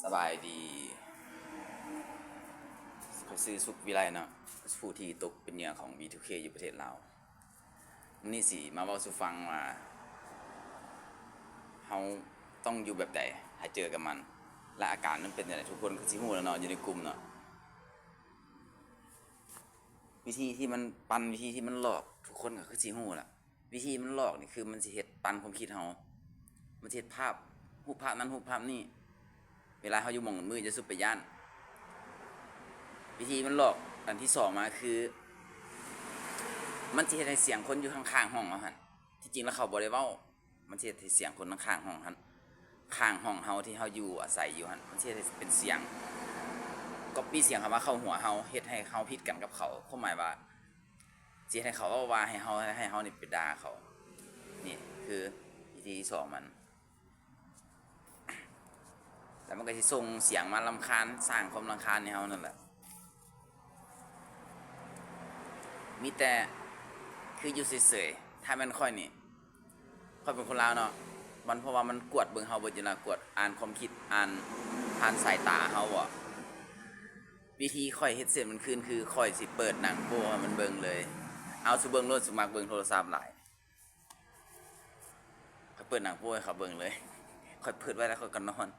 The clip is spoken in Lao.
ສະບາຍດີ ຂ້ອຍຊື່ ສຸກ ວິໄລ ເນາະ ຜູ້ທີ່ຕົກເປັນເຫຍື່ອຂອງ ບີທູເຄ ຢູ່ປະເທດລາວ. ມື້ນີ້ຊິມາເວົ້າສູ່ຟັງວ່າ ເຮົາຕ້ອງຢູ່ແບບໃດ ຖ້າເຈີກັບມັນ ແລະ ອາການມັນເປັນຈັ່ງໃດ. ທຸກຄົນຄືຊິຮູ້ແລ້ວເນາະ ຢູ່ໃນກຸ່ມເນາະ ວິທີທີ່ມັນປັ່ນ ວິທີທີ່ມັນຫຼອກ ທຸກຄົນກໍຄືຊິຮູ້ລະ. ວິທີມັນຫຼອກນີ້ ຄືມັນຊິເຮັດປັ່ນຄວາມຄິດເຮົາ ມັນຊິເຮັດພາບ ຮູບພາບນັ້ນ ຮູບພາບນີ້. ເວລາເຮົາຢູ່ໝ່ອງມືດໆ ຢ່າສຸບໄປຢ້ານ. ວິທີມັນຫຼອກອັນທີສອງມາ ຄືມັນຊິເຮັດໃຫ້ສຽງຄົນຢູ່ຂ້າງໆຫ້ອງເຮົາຫັ້ນ ທີ່ຈິງແລ້ວເຂົາບໍ່ໄດ້ເວົ້າ ມັນຊິເຮັດໃຫ້ສຽງຄົນຂ້າງໆຫ້ອງຫັ້ນ ຂ້າງຫ້ອງເຮົາທີ່ເຮົາຢູ່ອາໄສຢູ່ຫັ້ນ ມັນຊິເຮັດໃຫ້ເປັນສຽງ ກັອບປີ້ສຽງເຂົ້າມາເຂົ້າຫົວເຮົາ ເຮັດໃຫ້ເຮົາຜິດກັນກັບເຂົາ. ຄວາມໝາຍວ່າ ຊິເຮັດໃຫ້ເຂົາເວົ້າວ່າໃຫ້ເຮົາ ໃຫ້ເຮົານີ້ໄປດ່າເຂົາ. ນີ້ຄືວິທີທີສອງມັນ ແລ້ວມັນກໍຊິສົ່ງສຽງມາລຳຄານ ສ້າງຄວາມລຳຄານໃຫ້ເຮົານັ້ນແຫຼະ. ມີແຕ່ຄືຢູ່ເສີຍໆ. ຖ້າແມ່ນຂ້ອຍນີ້ ຂ້ອຍເປັນຄົນລາວເນາະ ມັນ ເພາະວ່າມັນກວດເບິ່ງເຮົາເບິດຢູ່ນະ ກວດອ່ານຄວາມຄິດ ອ່ານຜ່ານສາຍຕາເຮົາເບາະ. ວິທີຂ້ອຍເຮັດເສດມັນຄືນ ຄືຂ້ອຍຊິເປີດໜັງໂປ້ໃຫ້ມັນເບິ່ງເລີຍ. ເອົາ ສຸເບິ່ງໂລດ ສຸມັກເບິ່ງໂທລະສັບຫຼາຍ. ຂ້ອຍເປີດໜັງໂປ້ໃຫ້ເຂົາເບິ່ງເລີຍ. ຂ້ອຍເປີດໄວ້ແລ້ວຂ້ອຍກໍນອນ.